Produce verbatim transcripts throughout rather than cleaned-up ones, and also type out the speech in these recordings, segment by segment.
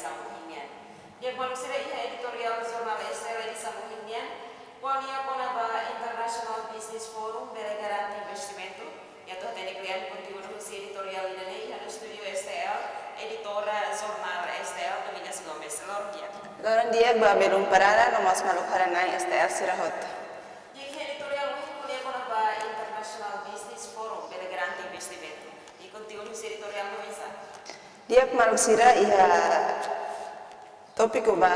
Edisaun ohin nian. Di'ak maluk sira, iha editoriál Jornál S T L edisaun ohin nian, ko'alia kona-ba International Business Forum bele garante investimentu. Atu hatene kle'an konteúdu husi editoriál ida-ne'e, iha estúdiu S T L, editora Jornál S T L, Domingas Gomes. Loron di'ak. Loron di'ak ba belun parada, no mós maluk haree-na'in S T L sira hotu. Di'ak, iha editoriál ohin ko'alia kona-ba International Business Forum bele garante investimentu. I konteúdu husi editoriál ne'e oinsá? Di'ak maluk sira, iha tópiku ba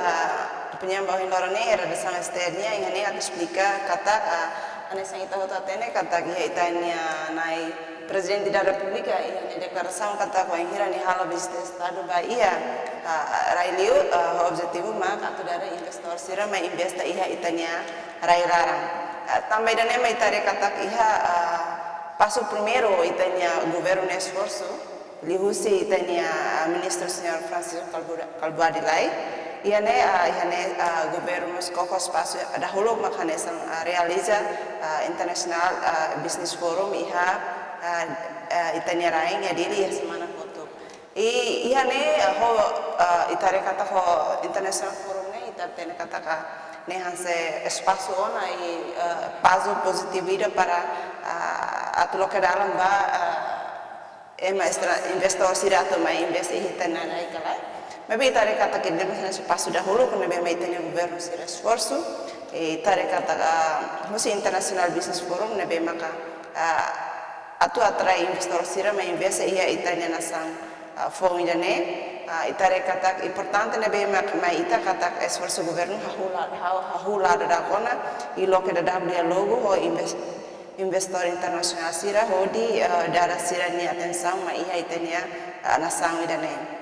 opiniaun ba ohin loron ne'e, redasaun S T L nian, iha ne'e atu esplika katak, ah, hanesan ita hotu hatene katak iha ita-nia na'i Prezidente da Repúblika, iha nia deklarasaun katak wainhira nia halo vizita estadu ba iha, ah, rai-li'ur, ah, ho objetivu mak atu dada investór sira mai investe iha ita-nia rai laran. Ah, tanba ida-ne'e mak ita haree katak iha, ah, pasu primeiru ita-nia governu nia esforsu, liuhusi ita-nia, ah, ministru señór Francisco Calbu-, Calbuadi Lay. Iha ne'e, ah, iha ne'e, ah, governu mós koko espasu dahuluk mak hanesan, ah, realiza, ah, International, ah, Business Forum iha, ah, ah, ita-nia rain iha Dili iha semana kotuk. I iha ne'e, ah, ho, ah, ita haree katak ho International Forum ne'e, ita hatene katak, ah, ne'e hanesan espasu ona i, ah, pasu pozitivu ida para, ah, atu loke dalan ba, ah, ema estra-, investór sira atu mai investe iha ita-nia rai ka lae. Maibé ita haree katak ida-ne'e mak hanesan pasu dahuluk ne'ebé mak ita-nia governu sira esforsu. I ita haree katak, ah, husi International Business Forum ne'ebé maka, ah, atu atrai investór sira mai investe iha ita-nia nasaun, ah, foun ida-ne'e. Ah, ita haree katak importante ne'ebé mak mai ita katak esforsu governu hahú la-, ha-, hahú la'o daudaun ona i loke daudaun diálogu ho inves-, investór internasionál sira hodi, eh, dada sira-nia atensaun mai iha ita-nia, eh, nasaun ida-ne'e.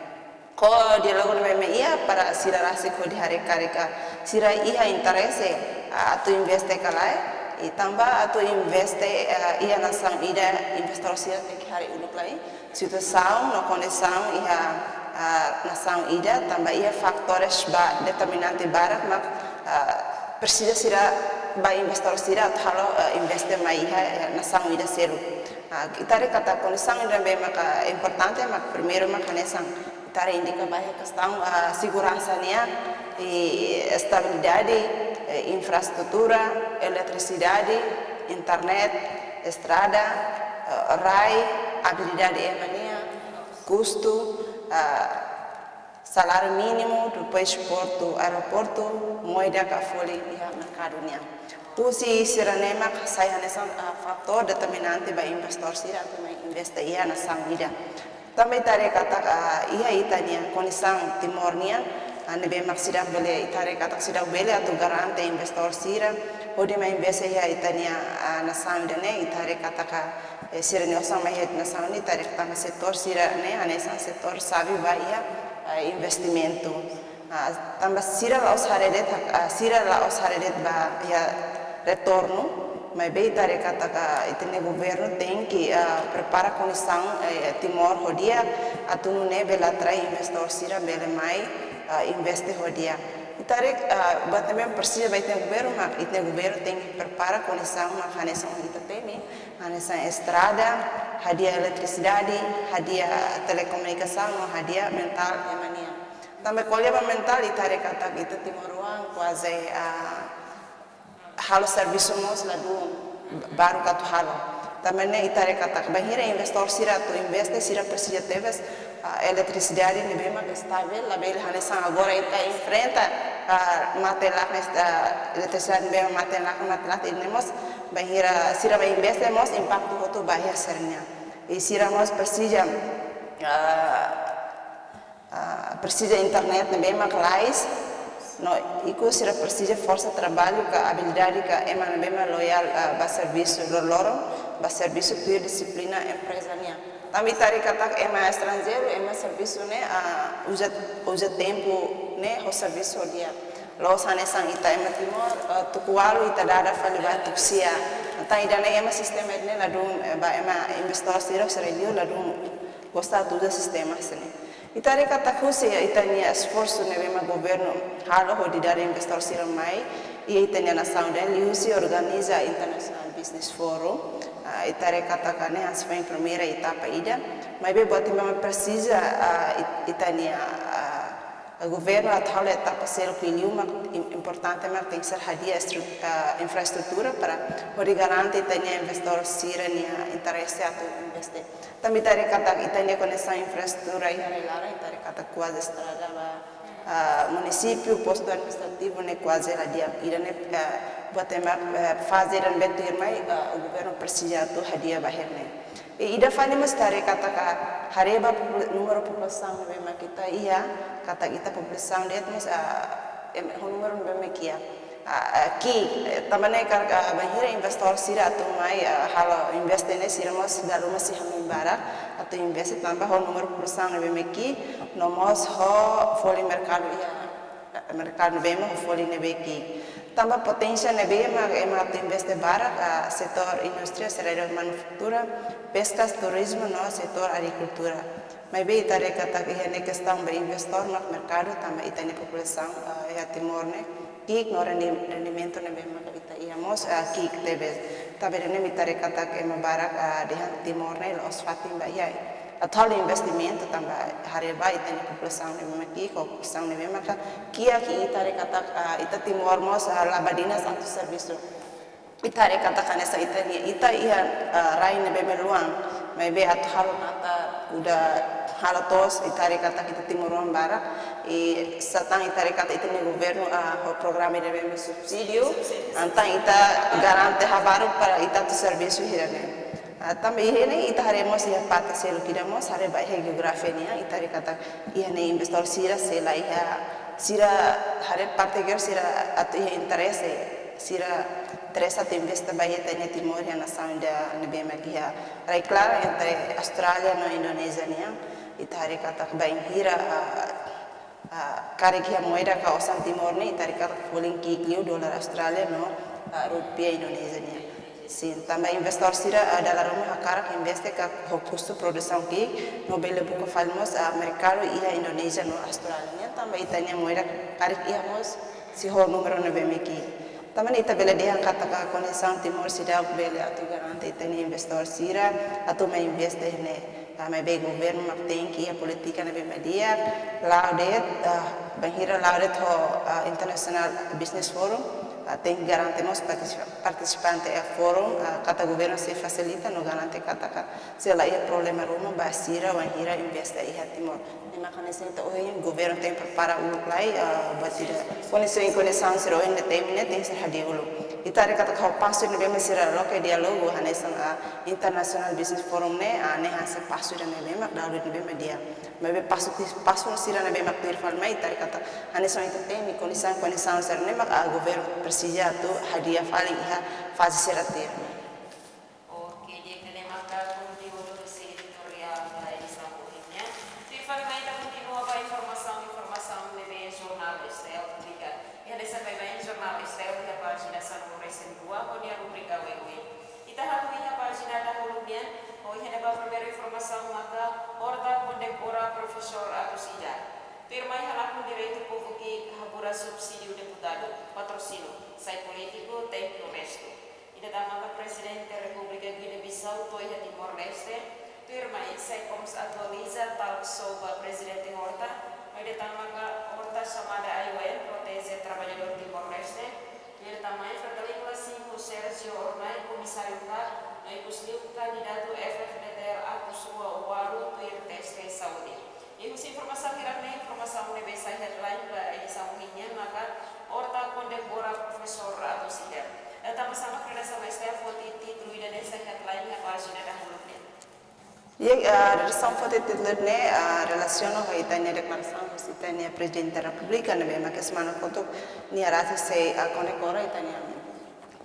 Ho diálogu ne'ebé mak iha para sira rasik hodi haree karik sira iha interese, eh, atu investe ka lae, i tanba atu investe, eh, iha nasaun ida, investór sira tenke haree uluk lai situasaun no kondisaun iha, ah, nasaun ida, tanba iha fatores ba determinante barak mak, ah, presiza sira ba investór sira atu halo, ah, investe mai iha, eh, nasaun ida seluk. Ah, ita haree katak kondisaun ida ne'ebé maka importante mak primeiru mak hanesan ita haree indika ba iha kestaun, ah, seguransa nian, i estabilidade, eh, infraestrutura, eletrisidade, internet, estrada, eh, rai, abilidade ema nian, kustu, eh, saláriu mínimu, depois portu, aeroportu, moeda ka folin iha merkadu nian. Husi sira-ne'e mak sai hanesan, eh, fatór determinante ba investór sira atu mai investe iha nasaun ida. Tanba ita haree katak, ah, iha ita-nia kondisaun Timor nian, ah, ne'ebé mak seidauk bele, ita haree katak seidauk bele atu garante investór sira hodi mai investe iha ita-nia, ah, nasaun ida-ne'e, ita haree katak, eh, sira-nia osan mai iha nasaun ne'e, ita haree katak setór sira-ne'e hanesan setór xave ba iha, ah, investimentu. Ah, tanba sira la'ós haree de'it, ah, sira la'ós haree de'it ba iha retornu, maibé ita haree katak ita-nia governu tenke, ah, prepara kondisaun, eh, Timor ho di'ak atu nune'e bele atrai investór sira bele mai, ah, investe ho di'ak. Ita haree, ah, buat ne'ebé presiza ba ita-nia governu mak ita-nia governu tenke prepara kondisaun mak hanesan ita temi, hanesan estrada, hadi'a eletrisidade, hadi'a telekomunikasaun, no hadi'a mentál ema nian. Tanba ko'alia ba mentál, ita haree katak ita timoroan kuaze, ah, halo servisu mós ladún, baruk atu halo. Tanba ne'e ita haree katak bainhira investór sira atu investe, sira presiza tebes, ah, eletrisidade ne'ebé mak estavel, labele hanesan agora ita enfrenta, ah, mate lakon, ah, eletrisidade ne'ebé mak mate lakon, mate lakon, i ne'e mós bainhira sira bá investe mós impaktu hotu ba iha sira-nian. I sira mós presiza, ah, ah, presiza internet ne'ebé mak lalais, no ikus sira presiza forsa traballu ka abilidade ka ema ne'ebé mak loiál, ah, ba servisu loroloron, ba servisu tuir dixiplina empreza nian. Tanba ita haree katak ema estranjeiru, ema servisu ne'e, ah, uza, uza tempu ne'e ho servisu di'ak. La'ós hanesan ita ema Timor, ah, tuku ualu ita dada fali ba tuku sia. Entaun ida-ne'e ema sistema ida-ne'e ladún, eh, ba ema investór sira, sira liu ladún gosta atu uza sistema sira-ne'e. Ita haree katak husi ita-nia esforsu ne'ebé mak governu halo hodi dada investór sira mai iha ita-nia nasaun ida-ne'e liuhusi organiza International Business Forum. Ah, ita haree katak ne'e hanesan foin primeira etapa ida. Maibé buat ne'ebé mak presiza, ah, it-, ita-nia, ah, Governu atu halo etapa seluk liu mak im-, importante mak tenke ser hadi'a estru-, ah, infraestrutura para hodi garante ita-nia investidór sira-nia interese atu investe. Tanba ita haree katak ita-nia koneksaun infraestrutura iha rai-laran, ita haree katak kuaze estrada ba, ah, munisípiu, postu administrativu ne'e kuaze la di'ak. Ida-ne'e, ah, buat ema, ah, faze ida-ne'ebé tuirmai, ah, governu presiza atu hadi'a ba hela ne'e. I ida fali mós ita haree katak, haree ba popu-, númeru populasaun ne'ebé mak ita iha, katak ita populasaun de'it mós, ah, em, ho númeru ne'ebé mak ki'ik. Ah, ah, ki'ik, eh, tanba ne'e karik, ah, bainhira investidór sira atu mai, ah, halo investe ne'e sira mós dala ruma sei hanoin barak atu investe tanba ho númeru populasaun ne'ebé mak ki'ik, no mós ho folin merkadu iha, eh, merkadu ne'ebé mak ho folin ne'ebé ki'ik. Tanba poténsia ne'ebé mak ema atu investe barak, ah, setór indústria, setór manufatura, peskas, turizmu no setór agrikultura. Maibé ita haree katak iha ne'e kestaun ba investidór mak merkadu tanba ita-nia populasaun, ah, iha Timor ne'e ki'ik no rendi-, rendimentu ne'ebé mak ita iha mós, ah, ki'ik tebes. Tanba ne'e ita haree katak ema barak, ah, dehan Timor ne'e la'ós fatin ba iha atu halo investimentu tanba haree ba ita-nia populasaun ne'ebé mak ki'ik, populasaun ne'ebé mak ki'ik, ita haree katak, ah, ita Timor mós, ah, la badinas atu servisu. Ita haree katak hanesan ita-nia, ita iha, ah, rai ne'ebé mak luan, maibé atu halo natar, udah halo to'os, ita haree katak ita timoroan barak, i satán ita haree katak ita-nia governu, ah, ho programa ne'ebé mak subsídiu, entaun ita garante habaruk para ita atu servisu hira ne'e. Ah, tanba iha ne'e ita haree mós iha parte seluk ida mós haree ba iha jeografia nian, ita haree katak iha ne'e investidór sira sei la iha, sira haree parte ke sira atu iha interese, sira interese atu investe ba iha ita-nia Timor iha nasaun ida ne'ebé mak iha rai-klaran entre Austrália no Indonézia nian, ita haree katak bainhira, ah, ah, karik iha moeda ka osan Timor ne'e, ita haree katak folin ki'ik liu dolar Austrália no, ah, rupiah Indonézia nian. Sin, tanba investidór sira, ah, dala ruma hakarak investe ka ho kustu produsaun ki'ik, no bele buka fali mós, ah, merkadu iha Indonézia no Austrália nian, tanba ita-nia moeda karik iha mós sei ho númeru ne'ebé mak ki'ik. Tanba ne'e ita bele dehan katak koneksaun Timor seidauk bele atu garante ita-nia investidór sira atu mai investe ne'e. Ah, maibé governu mak tenke iha polítika ne'ebé mak di'ak, la'o de'it, ah, bainhira la'o de'it ho, ah, International Business Forum, ah, tenke garante mós partisipa-, partisipante iha forum, ah, katak governu sei fasilita no garante katak sei la iha problema ruma ba sira bainhira investe iha Timor. Ne'e mak hanesan ita ohin governu tenke prepara uluk lai, ah, buat ida. Koneksaun, koneksaun sira ohin ne'e temi ne'e tenke ser hadi'a uluk. Ita haree katak ho pasu ne'ebé mak sira loke diálogu hanesan, ah, International Business Forum ne'e, ah, ne'e hanesan pasu ida ne'ebé mak dala ruma ne'ebé mak di'ak. Maibé pasu ti-, pasu sira ne'ebé mak tuir fali mai ita haree katak hanesan ita temi koneksaun, koneksaun sira ne'e mak, ah, governu presiza atu hadi'a fali iha faze sira tuir. Oke, di'ak, ida-ne'e maka konteúdu husi editoriál da edisaun ohin nian. Tuir fali mai ita kontinua ba informasaun, informasaun ne'ebé jornál S T L publika. Iha de'it baibain jornál S T L iha pájina sanulu-resin-rua ho nia rubrika oioin. Ita hahú iha pájina dahuluk nian, ho iha ne'ebá primeiru informasaun maka Horta kondekora Profesór Atus Ida. Tuirmai halakon direitu povu ki'ik haburas subsídiu deputadu, patrosíniu, sai polítiku, tenke restu. Ida tan maka Prezidente Repúblika Guiné-Bissau to'o iha Timor-Leste, tuirmai SECOMS atualiza talk show ba Prezidente Horta, no ida tan maka Horta xamada I O M proteje traballadór Timor-Leste, no ida tan mai Fretilin Lasim ho Sérgio Hornai, Komisáriu K A K, no ikusliu kandidatu F F D T L atus rua ualu tuir teste saúde. I husi informasaun hirak-ne'e, informasaun ne'ebé sai headline ba edisaun ohin nian maka Horta kondekora Profesór Atus Ida. Tanba sá mak redasaun S T L foti títulu ida-ne'e sai headline iha pájina dahuluk nian? Di'ak, ah, redasaun foti títulu ne'e, ah, relasiona ho ita-nia deklarasaun husi ita-nia Prezidente Repúblika ne'ebé mak semana kotuk nia rasik sei, ah, kondekora ita-nia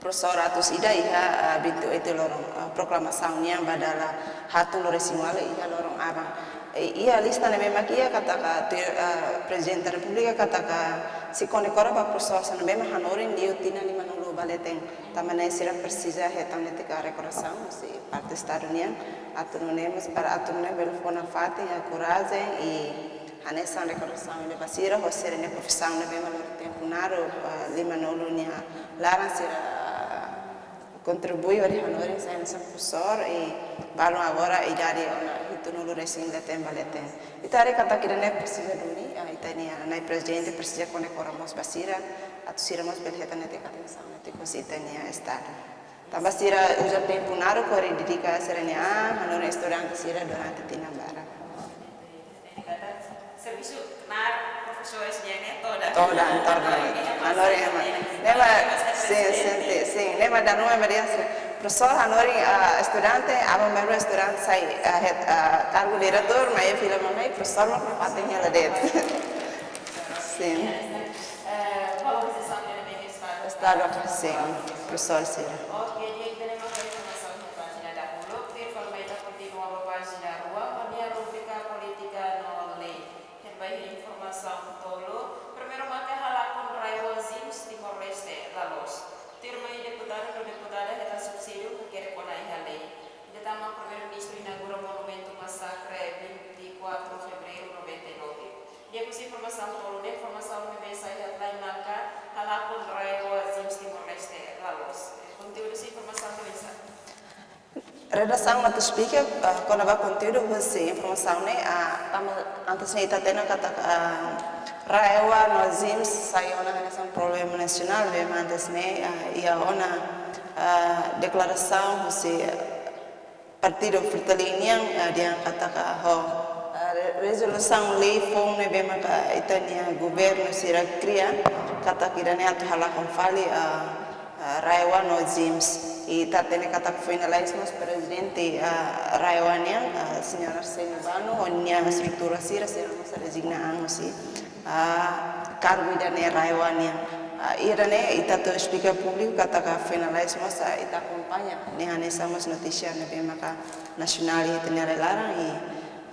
Profesór Atus Ida iha, ah, vinte e oito loron, ah, proklamasaun nian ba dala haatnulu-resin-ualu iha loron aban. I, iha lista ne'ebé mak iha katak, ah, tuir, ah, Prezidente Repúblika katak, ah, sei kondekora ba profesór sira ne'ebé mak hanorin liu tinan limanulu ba leten. Tanba ne'e sira presiza hetan netik rekoresaun husi parte Estadu nian. Atu nune'e mós para atu nune'e bele fó nafatin, ah, korajen i hanesan rekoresaun ida ba sira ho sira-nia profisaun ne'ebé mak lori tempu naruk, ah, limanulu nia laran sira kontribui hodi hanorin sai hanesan profesór i balun agora idade ona hitunulu resin leten ba leten. Ita haree katak ida-ne'e presiza duni, ah, ita-nia na'i prezidente presiza kone kora mós ba sira, atu sira mós bele hetan netik atensaun netik husi ita-nia estadu. Tanba sira uza tempu naruk hodi dedika sira-nia an hanorin estudante sira durante tinan barak. Servisu knaar profesores nian ne'e todan. Todan, todan. Hanorin ema. Ne'e mak, sin, sin, sin. Ne'e mak danu ema dehan sin. Profesór hanorin, ah, estudante, aban-bainrua estudante sai, ah, het, ah, kargu diretór, maibé fila ba mai, profesór mak fatin hela de'it. Sin. Eh, valorizasaun de Estadu, sin, profesór sira. Oke, di'ak, ida-ne'e mak informasaun iha pájina dahuluk, tuir fali mai ita kontinua ba pájina rua, ho nia rubrika polítika no lei. Iha ne'ebá iha informasaun tolu, primeiru maka halakon RAEOA ZEESM Timor-Leste la loos. Tuir mai deputadu no deputada hetan subsídiu hakerek ona iha lei. Ida tan mak Primeiru-Ministru inaugura monumentu masakre vinte e quatro Fevereiro noventa e nove. Di'ak, husi informasaun tolu ne'e, informasaun ne'ebé sai headline maka halakon RAEOA ZEESM Timor-Leste la loos. Konteúdu husi informasaun ne'e oinsá? Redasaun atu esplika, ah, kona-ba konteúdu husi informasaun ne'e, ah, tanba antes ne'e ita hatene katak, ah, RAEOA no ZEESM sai ona hanesan problema nasionál, ne'ebé mak antes ne'e, ah, iha ona, ah, deklarasaun husi, ah, Partidu Fretilin nian, ah, dehan katak ho, ah, re-, rezolusaun lei foun ne'ebé maka ita-nia governu sira kria, katak ida-ne'e atu halakon fali, ah, ah, RAEOA no ZEESM. I ita hatene katak finaliza mós prezidente, ah, RAEOA nian, ah, señór Arsénio Bano, ho nia estrutura sira, sira mós rezigna an husi, ah, kargu ida-ne'e RAEOA nian. Ah, ida-ne'e ita atu esplika públiku katak finaliza mós, ah, ita akompaña ne'e hanesan mós notísia ne'ebé maka nasionál iha ita-nia rai-laran i,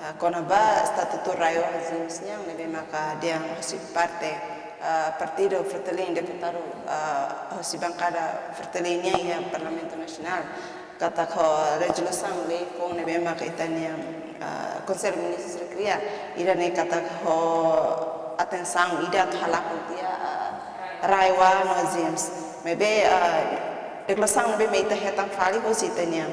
ah, kona-ba estatutu RAEOA ZEESM nian ne'ebé maka dehan husi parte, ah, Partidu Fretilin, deputadu, ah, husi bankada Fretilin nian iha Parlamentu Nasionál. Katak ho rezolusaun lei foun ne'ebé maka ita-nia, ah, Konsellu Ministru sira kria, ida-ne'e katak ho atensaun ida atu halakon tiha, ah, RAEOA no ZEESM. Maibé, ah, deklarasaun ne'ebé mak ita hetan fali husi ita-nia,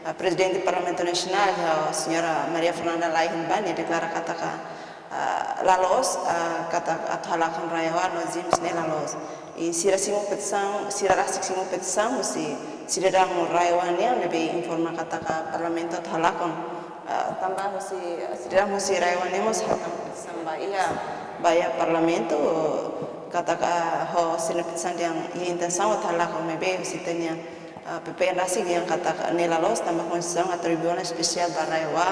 ah, Prezidente Parlamentu Nasionál, ah, señora Maria Fernanda Lay Hinban, nia deklara katak, ah, la loos, ah, katak atu halakon RAEOA no ZEESM ne'e la loos. I sira simu petisaun, sira rasik simu petisaun husi sidadaun RAEOA nian ne'ebé informa katak parlamentu atu halakon. Ah, tanba husi, sidadaun husi RAEOA nian mós hetan petisaun ba iha, ba iha parlamentu, katak ho sira-nia petisaun dehan iha intensaun atu halakon, maibé husi ita-nia, ah, P P N rasik dehan katak ne'e la loos, tanba Konstituisaun atribui ona espesiál ba RAEOA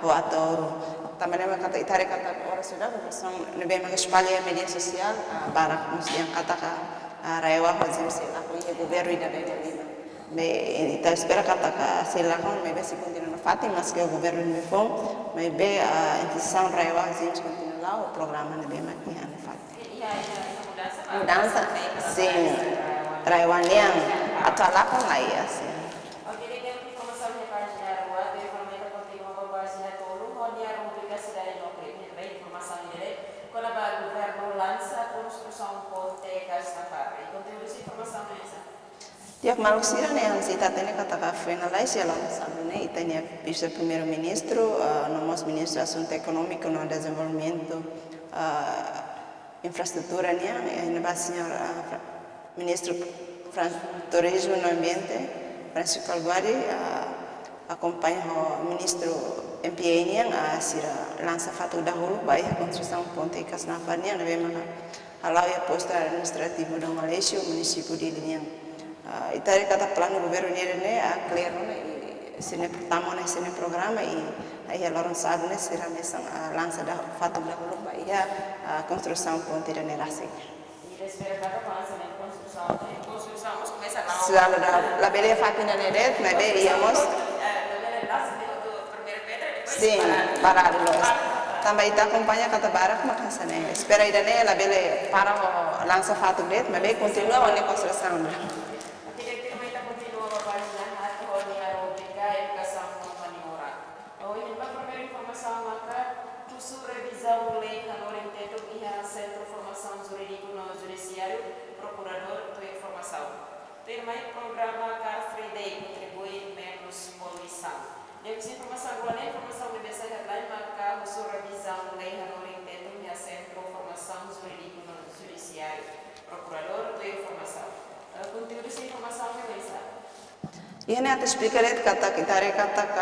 ho Ataúro. Tanba ne'e mak katak ita haree katak oras sudah, konversasaun ne'ebé mak espalla iha média sosiál, ah, barak mós dehan katak, ah, RAEOA ho ZEESM sei lakon iha governu ida-ne'e de'it. Maibé ita espera katak sei lakon, maibé sei kontinua nafatin, maske governu ne'ebé foun, maibé, ah, intensaun RAEOA ZEESM kontinua la'o, programa ne'ebé mak iha nafatin. Mudansa, sin. RAEOA nian atu halakon la iha, sin. Oke, di'ak, informasaun iha pájina rua, tuir fali mai ita kontinua ba pájina tolu, ho nia rubrika Sidade no Krime, iha ne'ebá informasaun ida de'it, kona-ba governu lansa konstrusaun ponte Kasnafar. I konteúdu husi informasaun ne'e oinsá? Di'ak, maluk sira, ne'e hanesan ita hatene katak finaliza iha loron sábadu ne'e ita-nia Vise-Primeiru-Ministru, ah, no mós Ministru Asuntu Ekonómiku no Dezenvolvimentu, ah, Infraestrutura nian, eh, iha ne'ebá señór, ah, Fra-, Ministru Fran-, Turizmu no Ambiente, Francisco Calbuadi, ah, akompaña ho Ministru M P A nian, ah, sira lansa fatuk dahuluk ba iha konstrusaun ponte Kasnafar nian, ne'ebé maka hala'o iha postu administrativu Dom Aleixo, munisípiu Dili nian. Ah, ita haree katak planu governu nian ne'e, ah, klaru ona, i sira-nia pertama ona sira-nia programa, i, ah, iha loron sábadu ne'e sira mesak, ah, lansa dah-, fatuk dahuluk ba iha, ah, konstrusaun ponte ida-ne'e rasik. I ita espera katak ho lansamentu konstrusaun, konstrusaun mós komesa la'o. Selalu dah, labele fatin ida-ne'e de'it, maibé iha mós. Eh, labele lansa de'it atu primeira pedra, depois. Sin, paradu. Paradu loos. Tanba ita akompaña katak barak mak hanesan ne'e. Espera ida-ne'e labele para ho lansa fatuk de'it, maibé kontinua ho nia konstrusaun. Oke, di'ak, tuirmai ita kontinua ba pájina haat ho nia rubrika Edukasaun no Manu-Oan. Ohin ba primeiru informasaun maka, husu revizaun lei hanorin Tetun iha Sentru Formasaun Jurídiku no Judisiáriu, Prokuradór tuir informasaun. Tuirmai, programa Car Free Day kontribui menus poluisaun. Liuhusi informasaun rua ne'e, informasaun ne'ebé sai headline maka husu revizaun lei hanorin Tetun iha Sentru Formasaun Jurídiku no Judisiáriu. Prokuradór tuir formasaun. Eh, konteúdu husi informasaun ne'e oinsá? Iha ne'e atu esplika de'it katak ita haree katak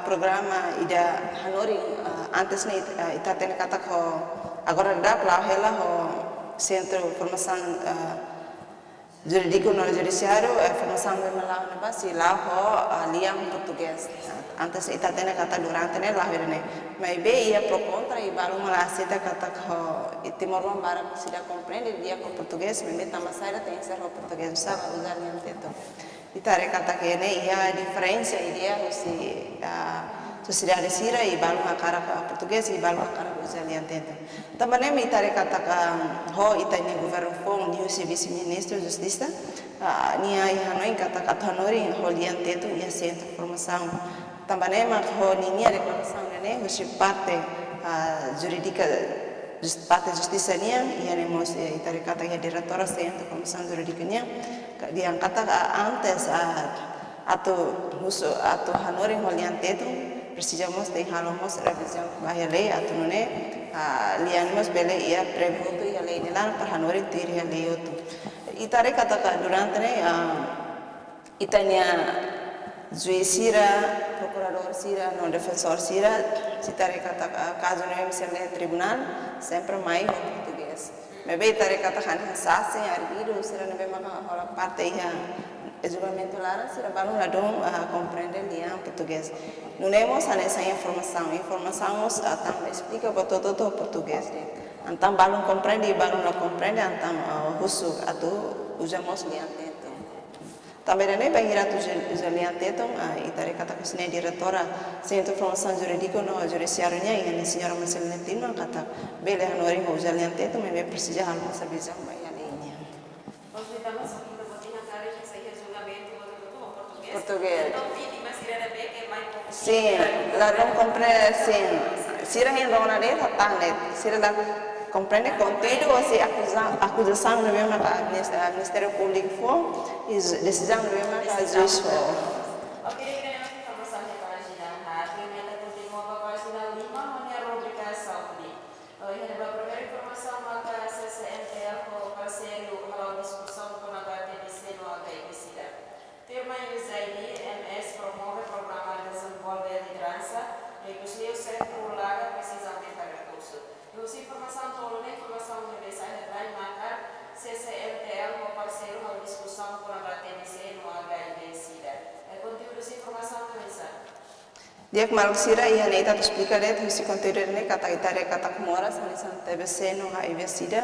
programa ida hanorin, eh, antes ne'e, eh, ita hatene katak ho agora daudaun la'o hela ho Sentru Formasaun, eh, Jurídiku no Judisiáriu, eh, formasaun ne'ebé mak la'o ne'ebá sei la'o ho, eh, lian portugés. Antes ita hatene katak durante ne'e la'o hela ne'e. Maibé iha pro kontra i balu mak la aseita katak ho i timoroan barak seidauk komprende di'ak ho portugés, maibé tanba saida tenke ser ho portugés, oinsá bá uza lian Tetun. Ita haree katak ne'e iha diferensa ideia husi, ah, sosiedade sira, i balu hakarak, ah, portugés, i balu hakarak uza lian Tetun. Tanba ne'e mak ita haree katak, ah, ho ita-nia governu foun, liuhusi Vise-Ministru Justisa, ah, nia hanoin katak atu hanorin ho lian Tetun iha sentru formasaun. Tanba ne'e mak ho ninia reklamasaun ne'e husi parte, ah, jurídika, jus-, parte justisa nian, iha ne'e mós, eh, ita haree katak iha diretora Sentru Formasaun Jurídika nian, ka-, dehan katak, ah, antes, ah, atu husu, atu hanorin ho lian Tetun, presiza mós tenke halo mós revizaun ba iha lei atu nune'e, ah, lian mós bele iha prevee hotu iha lei nia laran para hanorin tuir iha lei hotu. Ita haree katak durante ne'e, ah, ita-nia juís sira, prokuradór sira, no defensór sira, se ita haree katak, ah, kazu ne'e mós iha tribunál, sempre mai ho portugés. Maibé ita haree katak hanesan sasin, arguidu sira ne'ebé maka hola parte iha julgamentu laran, sira balu ladún, ah, komprende lian portugés. Nune'e mós hanesan informasaun, informasaun mós, ah, tanba esplika buat hotu-hotu portugés de'it. Entaun balu komprende, balu la komprende, entaun, ah, husu atu uza mós lian Tetun. Tanba ne'e bainhira atu uza, uza lian Tetun, ah, ita haree katak husi nia diretora Sentru Formasaun Jurídiku no Judisiáriu nian, iha ne'e señora Marcelina Tino, katak bele hanorin ho uza lian Tetun, maibé presiza halo mós revizaun ba iha lei nian. Portugés. Portugés. Sin, ladún komprende, sin. Sira hein rona de'it, hatán de'it. Sira la komprende konteúdu husi akuza-, akuzasaun ne'ebé maka minis-, ah, Ministériu Públiku fó, i ju-, desizaun ne'ebé maka juís fó. Ok, ida-ne'e mak informasaun iha pájina haat, i ita kontinua ba pájina lima, ho nia rubrika saúde. Iha ne'ebá primeiru informasaun maka C C N T L ho parseiru hala'o diskusaun kona-ba T B C no H I V/SIDA. Tuirmai, USAID, M S promove programa dezenvolve lideransa, ikus liu sentru laga presiza aumenta rekursu. Liuhusi informasaun tolu ne'e, informasaun ne'ebé sai headline maka C C N T L ho parseiru hala'o diskusaun kona-ba T B C no H I V/SIDA. I konteúdu husi informasaun ne'e oinsá? Di'ak, maluk sira, iha ne'e ita atu esplika de'it husi konteúdu ne'e katak ita haree katak moras hanesan T B C no H I V/SIDA,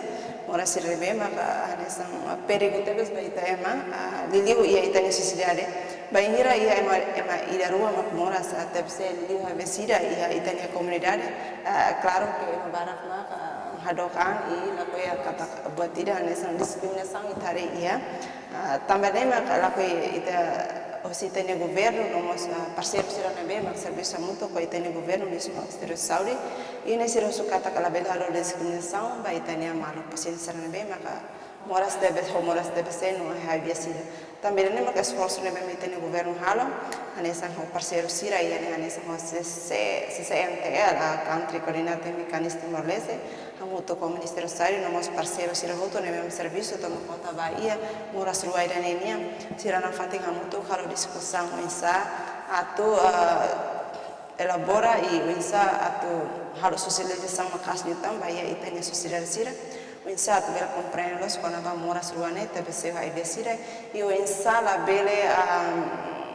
moras sira ne'ebé maka hanesan perigu tebes ba ita ema, ah, liuliu iha ita-nia sosiedade. Bainhira iha ema, ema ida rua mak moras, ah, T B C liuliu H I V/SIDA iha ita-nia komunidade, ah, klaru ke ema barak mak, ah, hadook an i lakohi katak buat ida hanesan diskriminasaun ita haree iha. Ah, tanba ne'e mak lakohi ita husi ita-nia governu no mós, ah, parseiru sira ne'ebé mak servisu hamutuk ho ita-nia governu, liuhusi Ministériu Saúde, i ne'e sira husu katak labele halo diskriminasaun ba ita-nia maluk pasiente sira ne'ebé maka moras T B C, ho moras T B C no H I V/SIDA. Tanba ne'e mak esforsu ne'ebé mak ita-nia governu halo, hanesan ho parseiru sira, iha ne'e hanesan ho C C, C C N T L, ah, Country Coordinating Mechanism Timor-Leste, hamutuk ho Ministériu Saúde no mós parseiru sira hotu ne'ebé servisu toma konta ba iha moras rua ida-ne'e nian, sira nafatin hamutuk halo diskusaun oinsá atu, ah, elabora i oinsá atu halo sosializasaun maka'as liután ba iha ita-nia sosiedade sira, oinsá atu bele komprende loos kona-ba moras rua ne'e, T B C ho H I V/SIDA, i oinsá labele, ah,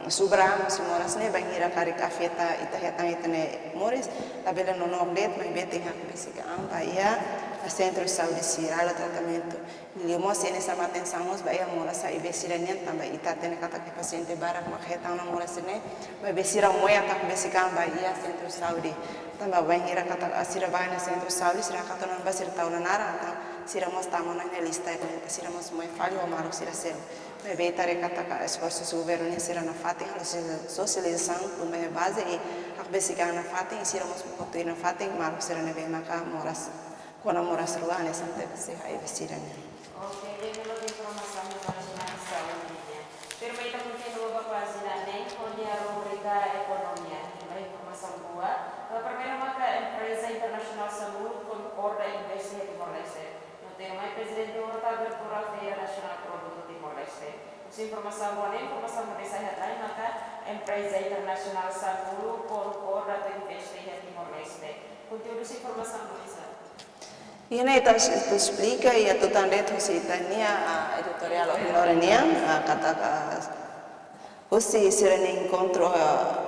subra an husi moras ne'e, bainhira karik afeta ita hetan ita-nia moris, labele nonook de'it, maibé tenke hakbesik an ba iha sentru saúde sira halo tratamentu. Liuliu mós hanesan atensaun mós ba iha moras H I V/SIDA nian, tanba ita hatene katak pasiente barak mak hetan ona moras ne'e, maibé sira moe atu hakbesik an ba iha sentru saúde. Tanba bainhira katak sira bá iha sentru saúde, sira hakarak ona ba sira tau ona naran, entaun sira mós tama ona iha lista, sira mós moe fali ho maluk sira seluk. Maibé ita haree katak esforsu husi governu nian, sira nafatin halo sosializasaun tun ba iha baze i hakbesik an nafatin, i sira mós bele tuir nafatin maluk sira ne'ebé maka moras, kona moras rua hanesan T B C, H I V/SIDA nian. Ok, ida-ne'e mak informasaun iha pájina saúde nian. Empreza internasionál sanulu konkorda atu investe iha Timor-Leste. Konteúdu husi informasaun, Luisa. Iha ne'e ita, ita esplika iha tutan de'it husi ita-nia, ah, editoriál ohin loron nian, ah, katak, ah, husi sira-nia enkontru, ah,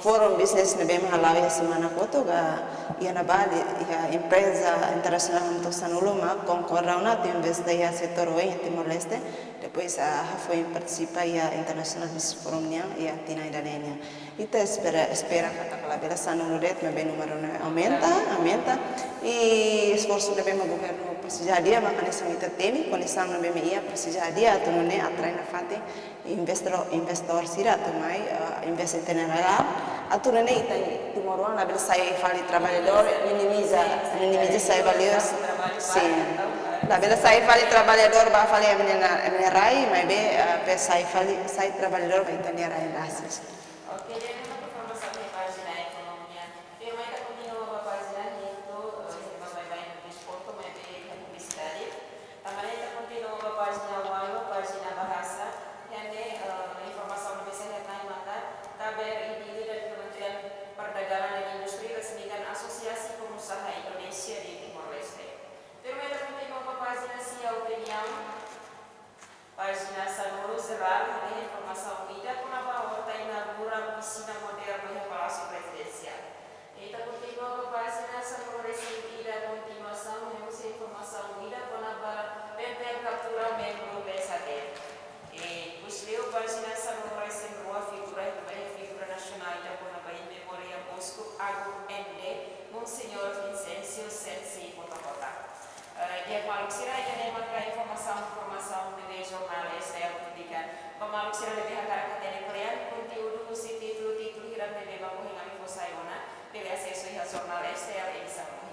Forum Business ne'ebé mak hala'o iha semana kotuk, ah, iha ne'ebá dehan iha empreza internasionál hamutuk sanulu mak konkorda ona atu investe iha setór oin iha Timor-Leste. Depois, ah, hafoin partisipa iha International Business Forum nian iha tinan ida-ne'e nian. Ita espera, espera katak labele sanulu de'it, maibé númeru ne'e aumenta, aumenta. I esforsu ne'ebé mak governu presiza hadi'a, mak hanesan ita temi, kondisaun ne'ebé mak iha presiza hadi'a, atu nune'e atrai nafatin investor, investor sira atu mai, eh, investe iha ita-nia rai-laran. Atu nune'e ita timoroan labele sai fali traballadór, minimiza, minimiza sai valiozu. Sin. Labele sai fali traballadór ba fali ema nia, ema nia rai, maibé, eh, bele sai fali, sai traballadór ba ita-nia rai rasik. Oke, ida-ne'e mak informasaun iha pájina ekonomia. Tuirmai ita kontinua ba pájina hitu, eh, iha ne'ebá baibain desportu, maibé iha publisidade. Tanba ne'e ita kontinua ba pájina ualu, pájina bahasa. Iha ne'e, eh, informasaun ne'ebé sai headline maka, K B R I Dili dan Kementerian Perdagangan dan Industri resmikan Asosiasi Pengusaha Indonesia di Timor-Leste. Tuirmai ita kontinua ba pájina sia, opiniaun. Pájina sanulu jerál, iha ne'e informasaun ida kona-ba horta inaugura pisina modernu iha Palásiu Prezidensiál. Ita kontinua ba pájina sanulu-resin-ida, kontinuasaun, iha ne'e mós informasaun ida kona-ba P M P R kaptura membru P S H D. I depois liu pájina sanulu-resin-rua, figura, iha ne'ebá iha figura nasionál ida kona-ba In Memoriam Uskup Agung N D, Monseñór Vincêncio Sensi Kota-Kota. Eh, di'ak maluk sira, ida-ne'e maka informasaun, informasaun ne'ebé jornál S T L publika. Ba maluk sira ne'ebé hakarak hatene kle'an konteúdu husi títulu, títulu hirak ne'ebé mak ohin ami fó sai ona, bele asesu iha jornál S T L edisaun.